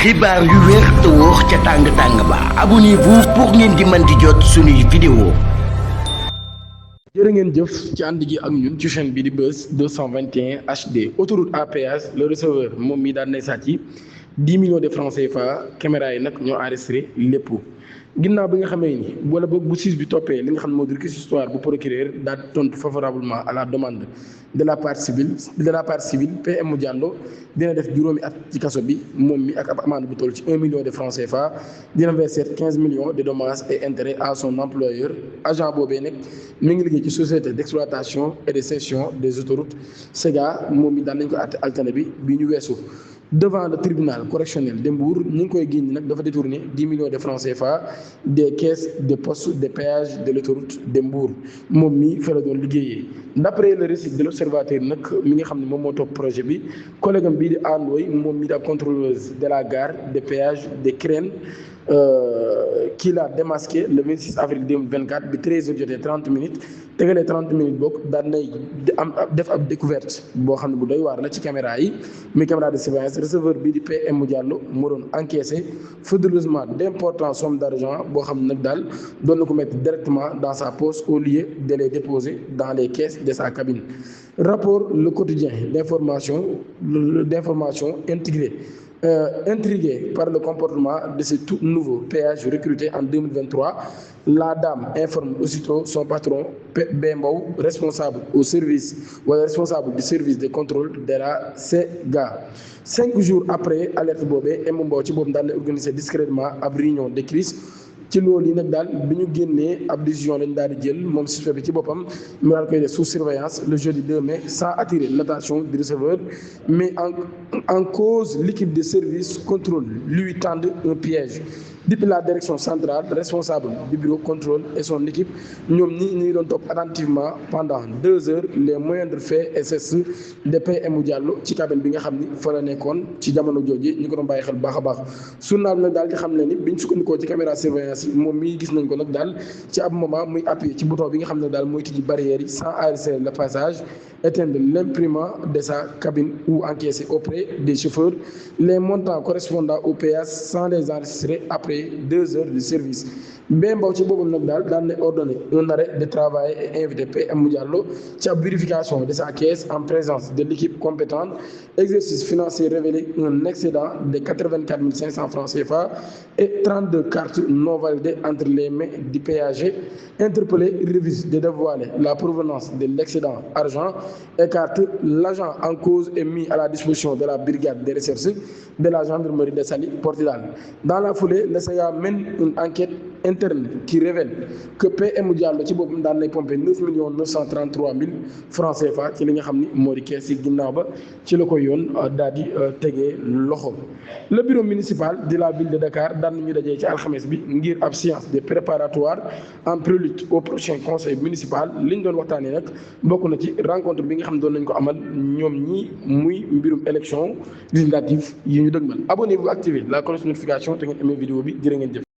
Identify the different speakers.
Speaker 1: xibaar yu wér te wóor ca tàng ba abonnez-vous pour ngeen di mën di jot suñuy vidéo.
Speaker 2: jërë ngeen jëf ci ànd gi ak ñun ci chaîne bi di Buzz 221 HD autoroute à péage le receveur moom mi daan nay sàcc 10 millions de francs CFA caméra yi nag ñoo enregistré lépp ginnaaw bi nga xamee ni wala boog bu siis bi toppee li nga xam ne moo di réquisitoire bu procureur daal tontu favorablement à la demande de la partie civile PM Diallo dina def juróomi at ci kaso bi moom mi ak ab amende bu toll ci 1 million de francs CFA dina verser 15 millions de dommages et intérêts à son employeur agent boobee nag mi ngi liggéey ci société d'exploitation et de cession des autoroutes SEGA moom mi daan nañ ko àtte altine bi ñu weesu. Devant le tribunal correctionnel de Mbour ñu ngi koy génn nag dafa détourné 10 millions de francs CFA des caisses de poste de péage de l'autoroute de Mbour moom mi fa la doon liggéeyee. D'après le récit de l'observateur nag mi nga xam ne moom moo topp projet bi collègue am bii di Andoy moom mi di ab contrôleuse de la gare de péage de Crène kii l'a démasqué le 26 avril 2024 bi 13h jotee 30 minutes tegalee 30 minutes bokk daan nay def ab découverte boo xam ne bu doy waar la ci caméra yi muy caméra de surveillance receveur bii di PM Diallo moo doon encaissé frauduleusement d'importantes sommes d'argent boo xam ne nag daal doon na ko mettre directement dans sa poche au lieu de les déposer dans les caisses de sa cabine. Rapport Le Quotidien d'information intrigué par le comportement de ce tout nouveau péage recruté en 2023, la dame informe aussitôt son patron Bembow, responsable du service de contrôle de la SEGA. 5 jours après alerte boobee Mbow ci boobu daan na organiser discrètement ab réunion de crise ci loolu yi nag daal bi ñu génnee ab décision lañ daal di jël moom suspect bi ci boppam mu daal koy def sous surveillance le jeudi 2 mai sans attirer l'attention du receveur mais en cause l'équipe de service contrôle lui tendent un piège. Depuis la direction centrale responsable du bureau contrôle et son équipe ñoom ñi ngi doon topp attentivement pendant 2 heures les moindres faits et gestes de PM Diallo ci cabine bi nga xam ni fa la nekkoon ci jamono jooju ñu ko doon bàyyi xel baax a baax journal bi nag daal di xam ne ni biñ sukkandikoo ci caméra surveillance yi moom mii gis nañ ko nag daal ci ab moment muy appuyer ci bouton bi nga xam ne daal mooy tijji barrière yi sans arrêter le passage éteindre l'imprimant de sa cabine ou encaisser auprès des chauffeurs les montants correspondant au péage sans les enregistrer après 2 heures de service. Mbow ci boobu nag daal daan na ordonné un arrêt de travail et invité PM Diallo ci ab vérification de sa caisse en présence de l'équipe compétente. Exercice financier révélé un excédent de 84 500 francs CFA et 32 cartes non validées entre les mains du péager. Interpellé, refuse de dévoiler la provenance de l'excédent argent, écarte l'agent en cause et mis à la disposition de la brigade de recherche de la gendarmerie de Saly Portudal. Dans la foulée, le SEGA mène une enquête interne qui révèle que PM Diallo ci boobu daan nay pompé 9 933 000 francs CFA ci li nga xam ni moo di kees yi ginnaaw ba ci la ko yoon daal di tegee loxo. Le bureau municipal de la ville de Dakar daan nañu dajee ci alxames bi ngir ab séance de préparatoire en prélude au prochain conseil municipal li ñu doon waxtaanee nag bokk na ci rencontre bi nga xam ne doon nañ ko amal ñoom ñi muy mbirum élection législative yi ñu dëgmal. Abonnez-vous, activez la cloche de notification te ngeen aimé vidéo bi jërë ngeen jëf.